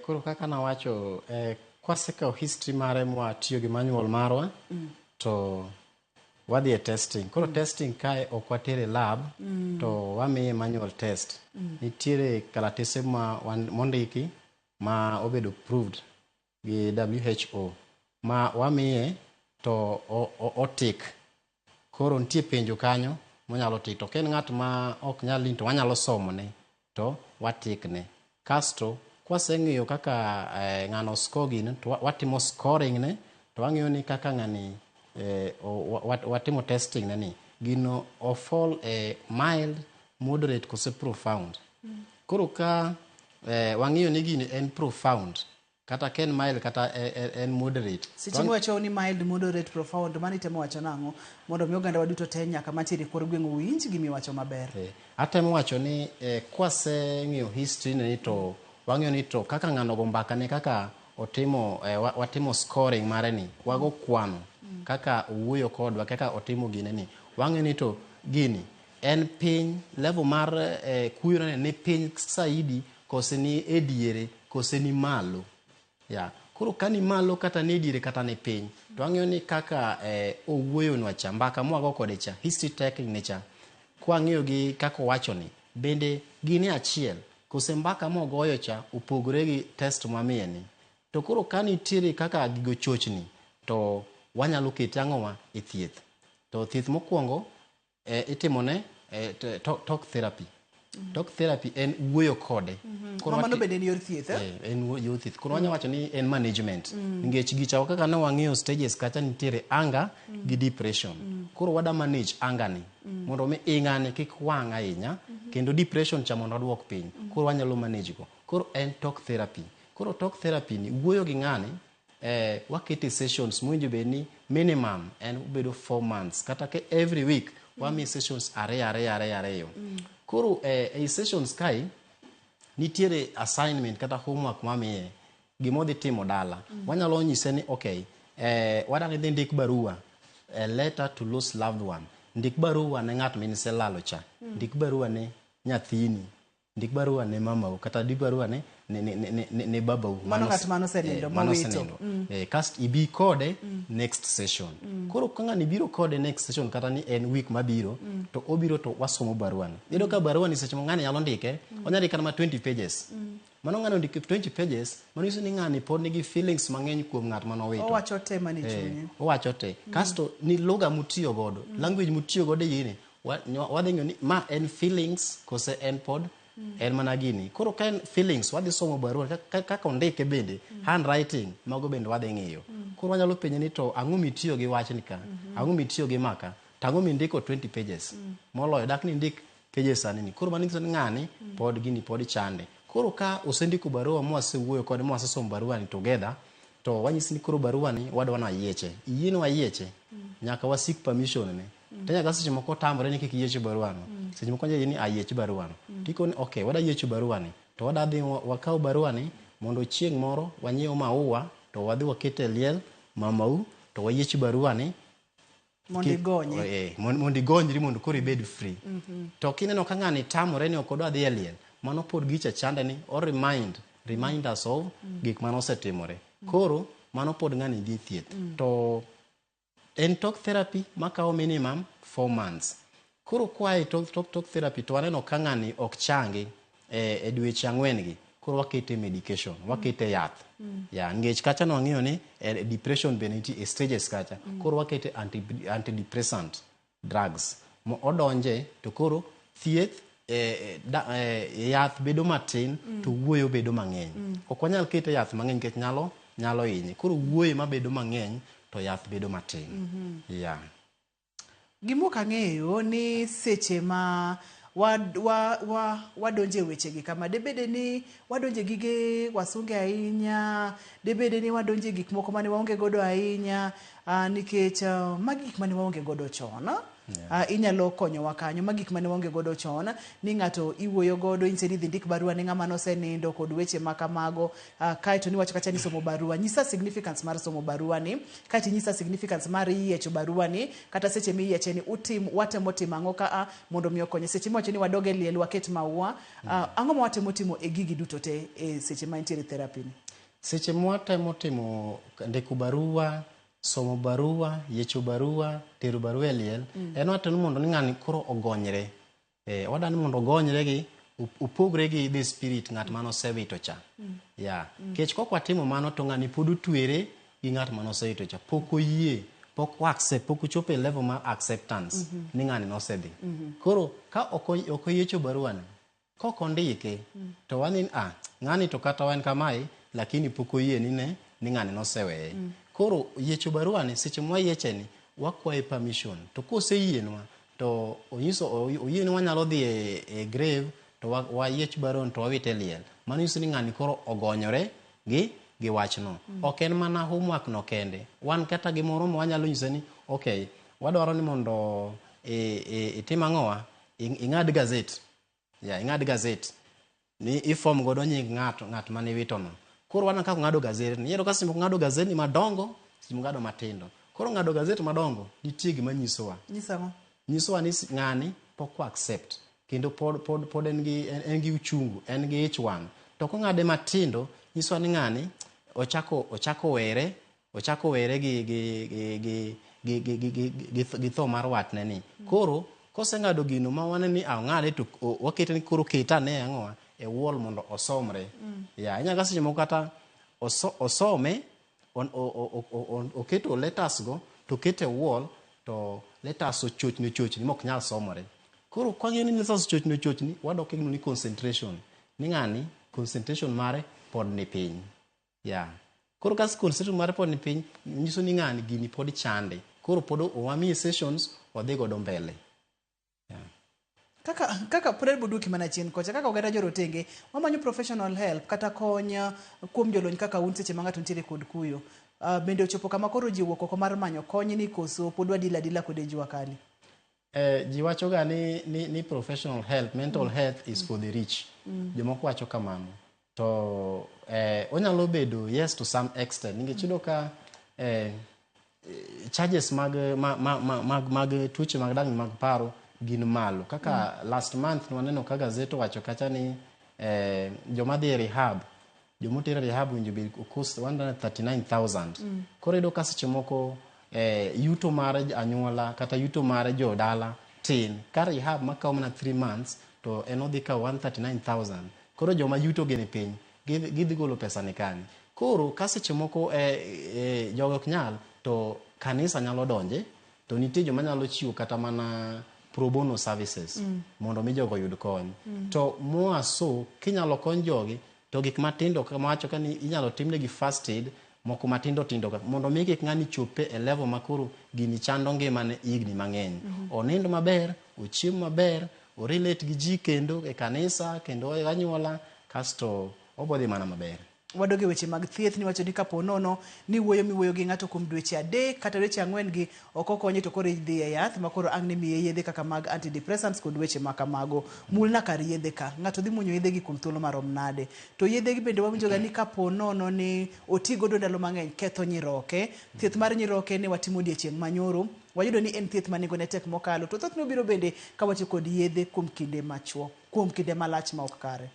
Koro kaka nawacho, kwasekawo history mare mwatiyo gi manual marwa, to wadhi e testing. Koro testing kae ok watere lab, to wamiye manual test. Nitiere kalatese ma mondiki ma obedo proved gi WHO ma wamiye to otik. Koro nitie penjo kanyo monyalo tik. To ka en ng'at ma ok nyal lin to wanyalo somone to watikne. Kasto kwaseng'iyo kaka ng'ano score gini to watimo scoring ne to wang'iyo ni kaka ng'ani watimo testing ne ni gino o fall e mild, moderate kose profound. Koro ka wang'iyo ni gini en profound kata ka en mild kata en moderate. Seche miwacho ni mild, moderate, profound, mano itemo wacho nang'o? Mondo mi oganda wa duto te nyaka mantiere e kor gweng' owinj gimiwacho maber. Atemo wacho ni kwaseng'iyo history ne ni to wang'iyo ni to kaka ng'ano go mbaka ne kaka otimo watimo scoring mare ni wago kwano kaka owuoyo kodwa kaka otimo gine ni wang'iyo ni to gini en piny level mar kuyo ne ni piny saidi kose ni e diere kose ni malo. Ya. Koro ka ni malo kata ni diere kata ni piny to wang'iyo ni kaka owuoyonwa cha mbaka mwago kode cha history taking ne cha kwang'iyo gi kaka owacho ni bende gin achiel kose mbaka mogoyo cha opogore gi test mwamiye ni. To koro ka nitiere kaka gigo chochni to wanyalo kete ang'owa e thieth. To thieth mokwongo itimone talk therapy. Talk therapy en wuoyo kode. Koro mano bende en yor thieth, eh? En yor thieth. Koro wanyalo wacho ni en management. Nikech gicha kaka ne wang'iyo stages kacha nitiere anger gi depression. Koro wada manage anger ni mondo mi ing'ane kik wang' ahinya kendo depression cha mondo oduok piny. Koro wanyalo manage go. Koro en talk therapy. Koro talk therapy ni wuoyo gi ng'ani wakete sessions mowinjo bed ni minimum en obedo 4 months kata ka every week wamiye sessions ariyo ariyo ariyo ariyo. Koro ei sessions kae nitiere assignment kata homework mwamiye gima odhi timo dala. Wanyalo nyise ni okay, wadwa ni idhi ndik barua, a letter to lost loved one. Ndik barua ne ng'at miniselalo cha. Ndik barua ne nyathini. Ndik barua ne mamau kata ndik barua ne babau. Mano ng'at mane osenindo, mano mowito. osenindo. Kasto ibi kode next session. Koro ka ng'ani biro kode next session kata ni en week mabiro to obiro to wasomo barua ni. Iyudo ka barua ni seche moko ng'ani nyalo ndike, onyalo ndike kata ma 20 pages. Mano ng'ani ondiko 20 pages, mano nyiso ni ng'ani pod nigi feelings mang'eny kuom ng'at manowito. Owacho te mane chunye. Owacho te. Kasto ni lugha mutiyo godo, language mutiyo godo e gini, wadhi ng'eyo ni ma en feelings kose en pod en mana gini. Koro ka en feelings, wadhi somo barua kaka ondike bende, handwriting, mago bende wadhi ng'iyo. Koro wanyalo penje ni to ang'o mitiyo gi wachni ka? Ang'o mitiyo gi ma ka? To ang'o mindiko 20 pages? Moloyo dak ni indik pages sani ni. Koro mano nyiso ni ng'ani pod gini pod chande. Koro ka osendiko barua mwasewuoyo kode mwasesomo barua ni together, to wanyisi ni koro barua ni wadwa ni wayieche. Iyie ni wayieche, nyaka wasik permission ne. To nyaka seche moko otamore ni kik yiech barua no. Seche moko onyalo yie ni ayiech barua no. Tikoni okay, wada yiecho barua ni. To wada dhi wakaw barua ni mondo chieng' moro wanyiew maua to wadhi waket e liel mamau to wayiech barua ni Mondo igonye. Mondo igonyri mondo koro ibed free. To kineno ka ng'ani tamore ni ok odwa dhi e liel, mano pod gicha chande ni o remind us of gik mane osetimore. Koro mano pod ng'ani dhi e thieth. To en talk therapy makawo minimum 4 months. Koro koa e talk therapy to waneno ka ng'ani ok changi e dweche ang'wen gi. Koro Koro wakete medication, wakete yath. Ya, nikech kacha nwang'iyo ni depression bende nitie e stages kacha. Koro wakete antidepressant drugs. Mo odonje to koro thieth yath bedo matin to wuoyo bedo mang'eny. Ok wanyal kete yath mang'eny nikech nyalo hinye. Koro wuoyo ema bedo mang'eny to yath bedo matin. Yeah. Gima ok ang'eyo ni seche ma wadonje wechegi kama, debede ni wadonje gige wasunge ahinya, debede ni wadonje gik moko mane waonge godo ahinya, nikech magi gik mane waonge godo chon. Inyalo konyowa kanyo, magi gik mane waonge godo chon, ni ng'ato iwuoyo godo, inyise ni dhi ndik barua ne ng'ama nosenindo kod weche ma kamago, kaeto niwacho kacha ni somo barua. Nyisa significance mar somo barua ni, kaeto inyisa significance mar yiecho barua ni, kata seche miyieche ni watemo timo ang'o ka mondo mi okonye. Seche miwacho ni wadog e liel waket maua, ang'o ma watemo timo e gigi duto te e seche ma intiere therapy ni? Seche mwatemo timo ndiko barua, somo barua, yiecho barua, tero barua e liel, en watemo mondo ni ng'ani koro ogonyre. Wadwani mondo ogonyre gi, opogre gi the spirit ng'at mane osewito cha. Yeah. Nikech kok watimo mano to ng'ani pod otwere gi ng'at mane osewito cha. Pok oyie, pok o accept, pok ochopo e level mar acceptance ni ng'ani nosedhi. Koro ka ok oyiecho barua ni, kok ondike, to wani ng'ani to kata wan kamae, lakini pok oyie ni ne ni ng'ani noseweye. Koro yiecho barua ni, seche mwayieche ni, wakwaye permission. To koseyienwa, to onyiso, oyie ni wanyalo dhi e grave, to wayiech barua ni to wawite e liel. Mano nyiso ni ng'ani koro ogonyore gi wachno. Ok en mana homework no kende. Wan kata gimoro ma wanyalo nyise ni, okay, wadwaro ni mondo itim ang'owa, ing'ad gazet. Ya, ing'ad gazet. Ni ifom godo nying ng'at mane iwito no. Koro waneno kaka ong'ado gazet ni. Iyudo ka seche moko ng'ado gazet ni madongo, seche moko ng'ado matindo. Koro ng'ado gazet madongo, nitie gima nyisowa. Nyiso ang'o? Nyisowa ni ng'ani pok o accept. Kendo pod en gi uchungu, en gi ich wang'. To kong'ade matindo, nyisowa ni ng'ani ochako were, ochako were gi tho mar watne ni. Koro koseng'ado gino ma waneno ni ong'ade to wakete ni koro kete ane ang'owa e wall mondo osomre. Ya, inyalo seche moko kata osome, oketo letters go, to okete e wall, to letters ochochni ochochni mok nyal somore. Koro kwang'iyo ni letters ochochni ochochni, wadok e gino ni concentration. Ni ng'ani, concentration mare pod ni piny. Ya. Koro ka concentration mare pod ni piny, nyiso ni ng'ani gini pod chande. Koro pod wamiye sessions, odhi godo mbele. Kaka pod buduki mana chien kocha, kaka oganda jorotenge, wamanyo professional help kata kony kuom jolony kaka un seche ma ng'ato nitiere kod kuyo. Bende ochopo kama koro ji owuok oko mar manyo kony ni koso pod wadila adila kode jua kali? Ji wacho ga ni professional help, mental health is for the rich. Jomoko wacho kamano. To onyalo bedo yes to some extent. Nikech iyudo ka charges mag tuoche mag dang'ni mag paro gin malo. Kaka last month nwaneno ka gazet owacho kacha ni joma dhi e rehab, joma oter e rehab owinjo bed cost 139,000. Koro iyudo ka seche moko yuto mar anyuola kata yuto mar jodala tin. Ka rehab makawo mana 3 months to en odhi kawo 139,000. Koro joma yuto gi ni piny, gidhi golo pesa ni kanye. Koro ka seche moko jogo ok nyal, to kanisa nyalo donje, to nitie joma nyalo chiwo kata mana pro bono services mondo mi jogo oyud kony. To moa so, kinyalo kony jogi, to gik matindo kama wacho ka ni inyalo timnegi first aid moko matindo tindo ka, mondo mi kik ng'ani chope e level ma koro gini chando ngimane higni mang'eny. Onind maber, ochiem maber, orelate gi ji kendo e kanisa, kendo e anyuola, kasto obodhi mana maber. Wadog e weche mag thieth, niwacho ni kapo nono ni wuoyo miwuoyo gi ng'ato kuom dweche 3 kata dweche 4 gi ok okonye to koro idhi e yath ma koro ang' ne miye yedhe kaka mag antidepressants kod weche ma kamago. Mulna kar yedhe ka, ng'ato dhi muonyo yedhe gi kuom thuolo marom nade? To yedhe gi bende wawinjo ga ni kapo nono ni oti godo ndalo mang'eny ketho nyiroke. Thieth mar nyiroke ne watimo odiechieng' manyoro, wayudo ni en thieth ma nengone tek mokalo, to thothne obiro bende ka watiyo kod yedhe kuom kinde machuok, kuom kinde malach ma ok kare.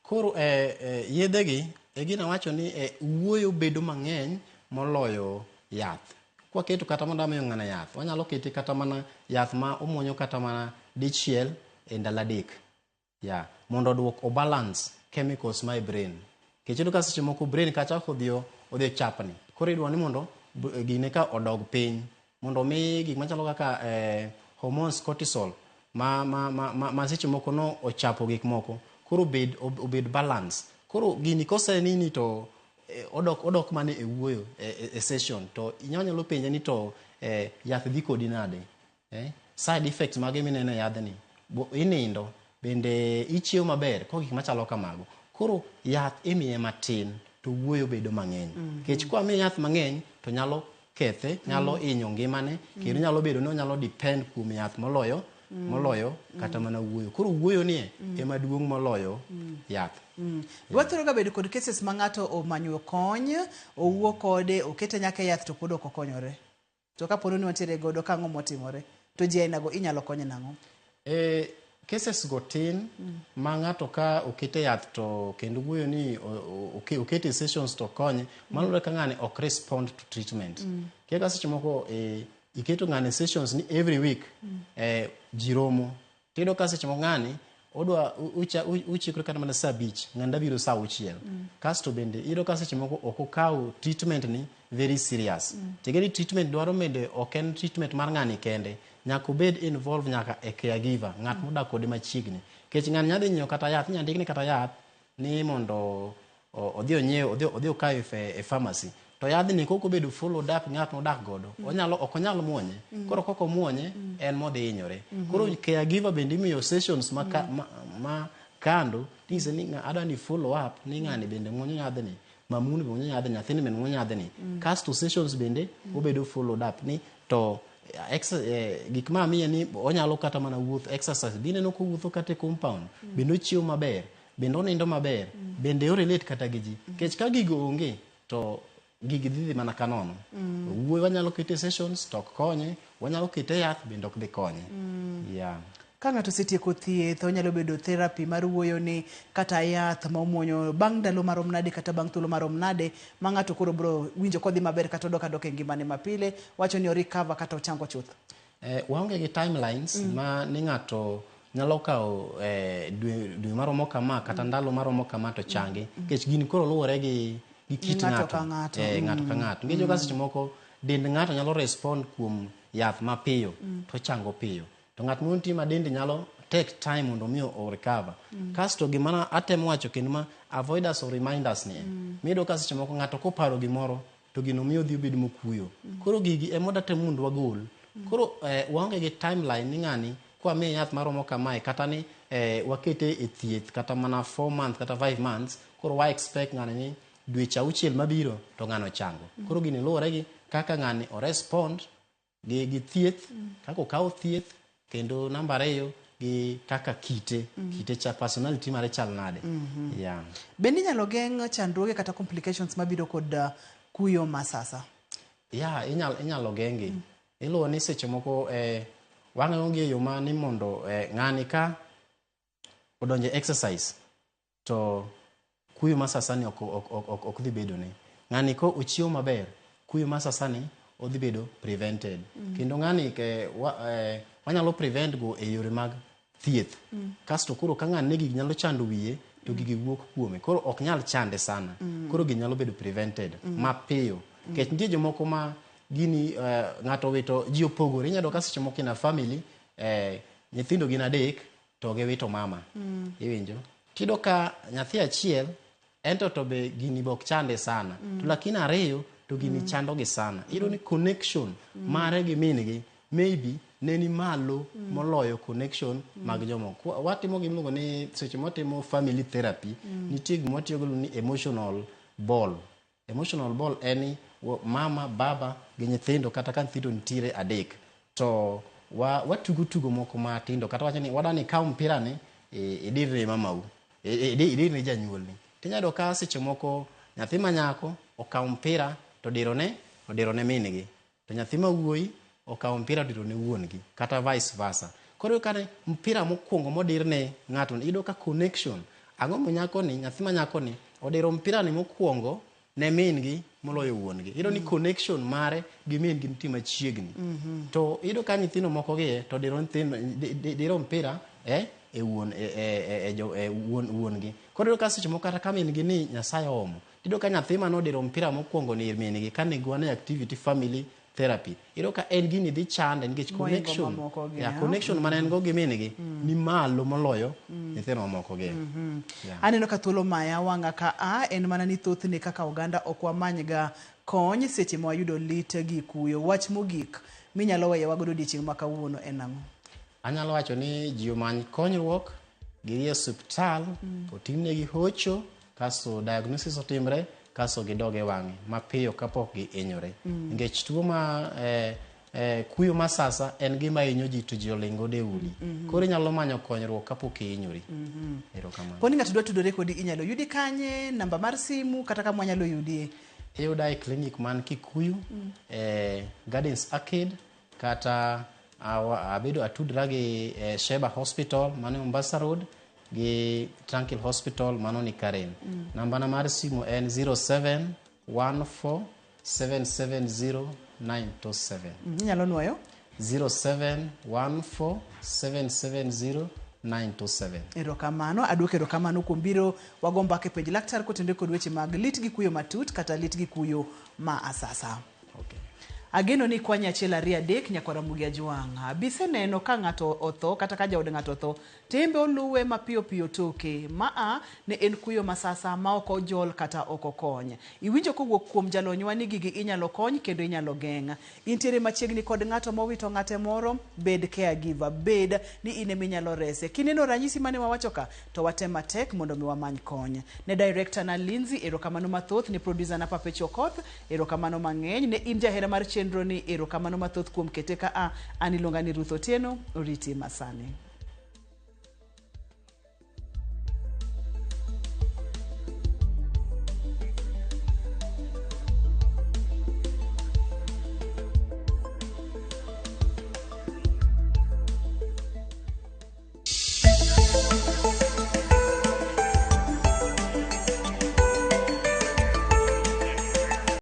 Koro yedhegi, e gina wacho ni wuoyo bedo mang'eny moloyo yath. Kwaketo kata mondo amiyo ng'ano yath, wanyalo kete kata mana yath ma omuonyo kata mana dichiel e ndalo 3. Ya, mondo oduok o balance chemicals ma e brain. Nikech iyudo ka seche moko brain kacha odhi odhi chapni. Koro idwa ni mondo gine ka odog piny mondo mi gik machalo kaka hormones cortisol ma seche moko no ochapo gik moko koro obed balance. Koro gini kose nini to odok mana e wuoyo e session to inyalo penje ni to yath dhi kodi nade? Side effects mage mineno e yadhni? Inindo bende ichiewo maber? Koro gik machalo kamago. Koro yath imiye matin to wuoyo bedo mang'eny. Nikech kwa miye yath mang'eny to nyalo kethe, nyalo hinyo ngimane, kendo nyalo bedo ni onyalo depend kuom yath moloyo moloyo kata mana wuoyo. Koro wuoyo nie ema duong' moloyo yath. Wathoro ga bedo kod cases ma ng'ato omanyo kony, owuo kode, okete nyaka e yath to pod ok okonyore. To kapo ni wantiere godo kang'o motimore, to ji ainago inyalo konye nang'o? Cases go tin ma ng'ato ka okete yath to kendo wuoyo ni okete sessions to konye, malure ka ng'ani ok respond to treatment. Kaka seche moko iketo ng'ani sessions ni every week ji romo. Tiyudo ka seche moko ng'ani odwa uchikre kata mana saa 5, ng'ani da biro saa 6. Kasto bende iyudo ka seche moko ok okaw treatment ni very serious. Tigeni treatment dwaro mende ok en treatment mar ng'ani kende. Nyaka obed involved nyaka e caregiver, ng'at modak kode machiegni. Nikech ng'ani nyadhi nyiewo kata yath, inyalo ndikne kata yath ni mondo odhi onyiew, odhi okaw e pharmacy. To yadhni kok obedo followed up ng'at modak godo, onyalo ok onyal muonye. Koro kok omuonye, en modhi hinyore. Koro caregiver bende imiyo sessions ma kando, ting'ise ni adwa ni follow up ni ng'ani bende muonyo yadhni, mamuni be muonyo yadhni, nyathini bende muonyo yadhni. Kasto sessions bende obedo followed up ni to gik ma miye ni onyalo kata mana wuoth exercise, bi ineno kowuotho kata e compound, bende ochiewo maber, bende onindo maber, bende o relate kata gi ji. Nikech ka gigo onge to gigi dhi mana kanono. Wuoyo wanyalo kete sessions to ok konye, wanyalo kete yath bende ok dhi konye. Yeah. Ka ng'ato osetieko thieth, onyalo bedo therapy mar wuoyo ni kata yath ma omuonyo bang' ndalo marom nade kata bang' thuolo marom nade ma ng'ato koro bro winjo kodhi maber kata odok adoka e ngimane mapile, wacho ni o recover kata ochango chuth. Waonge gi timelines ma ni ng'ato nyalo kawo dwe maromo kama kata ndalo maromo kama to changi. Nikech gini koro luwore gi kit ng'ato ka ng'ato. Ng'ato ka ng'ato. Nikech ka seche moko dend ng'ato nyalo respond kuom yath mapiyo to chango piyo. To ng'at moro nitie ma dende nyalo take time mondo mi o recover. Kasto gima atemo wacho kendo ma avoiders of reminders ni. Miyudo ka seche moko ng'ato koparo gimoro to gino miyo odhi obedo mokuyo. Koro gigi ema wadatemo mondo wagol. Koro waonge gi timeline ni ng'ani kwa miye yath maromo kamae kata ni wakete e thieth kata mana 4 months kata 5 months, koro wa expect ng'ani ni dweche 6 mabiro to ng'ano ochango. Koro gini luwore gi kaka ng'ani o respond gi thieth, kaka okawo thieth, kendo namba 2 gi kaka kite, kite cha personality mare chal nade. Yeah. Bende inyalo geng' chandruoge kata complications mabiro kod kuyo ma sasa? Yeah, inyalo geng'gi. Iluwo ni seche moko wang'eyo gi e yo ma ni mondo ng'ani ka odonje exercise to kuyo ma sasa ni ok dhi bedo ne. Ng'ani ko ochiewo maber, kuyo ma sasa ni odhi bedo prevented. Kendo ng'ani wanyalo prevent go e yore mag thieth. Kasto koro ka ng'ani gigi nyalo chando wiye to gigi wuok kuome. Koro ok nyal chande sana. Koro gigi nyalo bedo prevented mapiyo. Nikech nitie jomoko ma gini ng'ato wito ji opogore. Inyalo ka seche moko in a family nyithindo gin 3 to giwito mama. Iwinjo? Tiyudo ka nyathi achiel ento to be gini be ok chande sana. To lakini 2 to gini chando gi sana. Iyudo ni connection mare gi min gi maybe ne ni malo moloyo connection mag jomoko. Watimo gima iluongo ni seche mwatimo family therapy, nitie gima watiyogo ni emotional ball. Emotional ball en ni mama, baba gi nyithindo kata ka nyithindo nitiere 3 to watugo tugo moko matindo kata wacho ni wadwa ni ikaw mpira ni idir ne mamau, idir ne janyuolni. Tinyalo yudo ka seche moko nyathi ma nyako okawo mpira to odiro ne min gi, to nyathi ma wuoyi okawo mpira odiro ne wuon gi, kata vice versa. Koro ka mpira mokwongo modir ne ng'ato, iyudo ka connection ang'o ma nyako ni, nyathi ma nyako ni odiro mpira ni mokwongo ne min gi moloyo wuon gi. Iyudo ni connection mare gi min gi nitie machiegni. To iyudo ka nyithindo moko gi to diro nyithindo, diro mpira e wuon e, e, e, e, jo, e wuon wuon-gi. Koro iyudo ka seche moko kata ka min-gi ni Nyasaye oomo, tiyudo ka nyathi mane odiro mpira mokwongo ni ir min-gi kane gwan e activity family therapy, iyudo ka en gini dhi chande nikech Mohingo connection, mamoko gi, yeah, ah. connection mane en go gi min-gi ni malo moloyo nyithindo mamoko gi. Yeah. Aneno ka thuolo maya wang'a ka a en mana ni thothne kaka oganda ok wamanyga kony seche ma wayudo lit gi kuyo. Wach mogik minyalo weyowa godo odiechieng' ma kawuono en ang'o? Anyalo wacho ni ji omany konyruok, gidhi e osiptal, otimnegi hocho, kasto diagnosis otimre, kasto gidog e wang'e mapiyo kapok gihinyore. Nikech tuo ma kuyo ma sasa en gima hinyo ji to ji oling' godo e udi. Koro inyalo manyo konyruok kapok ihinyori. Erokamano. Poni ng'ato dwa tudore kodi inyalo yudi kanye, namba mar simu kata kama wanyalo yudie? Iyuda e clinic man Kikuyu, Gardens Arcade, kata abedo atudra gi Sheba Hospital mano Mombasa Road gi Tranquil Hospital mano ni Karen. Nambana mar simu en 0714770927. Inyalo nuoyo? 0714770927. Erokamano, aduoko erokamano kuom biro wago mbaka e penj laktar kotenore kod weche mag lit gi kuyo matut kata lit gi kuyo ma asasa. Okay. Ageno ni ikwanye achiel ariyo adek nyakwar Ramogi Ajwang'. Biseneno ka ng'ato otho kata ka jaod ng'ato otho, tembe oluwe mapiyo piyo toke. Maa ne en kuyo masasa ma ok ojol kata ok okony. Iwinjo kowuok kuom jalonywa ni gigi inyalo kony kendo inyalo geng'. Intiere machiegni kod ng'ato mowito ng'ate moro, bed caregiver, bed ni in ema inyalo rese. Kineno ranyisi mane wawacho ka, to watem matek mondo mi wamany kony. Ne director na Lindsay, erokamano mathoth, ne producer na Papecho Okoth, erokamano mang'eny, ne in jahera mar chenro ni, erokamano mathoth kuom kete ka a, an iluonga ni Ruth Otieno, oriti masani.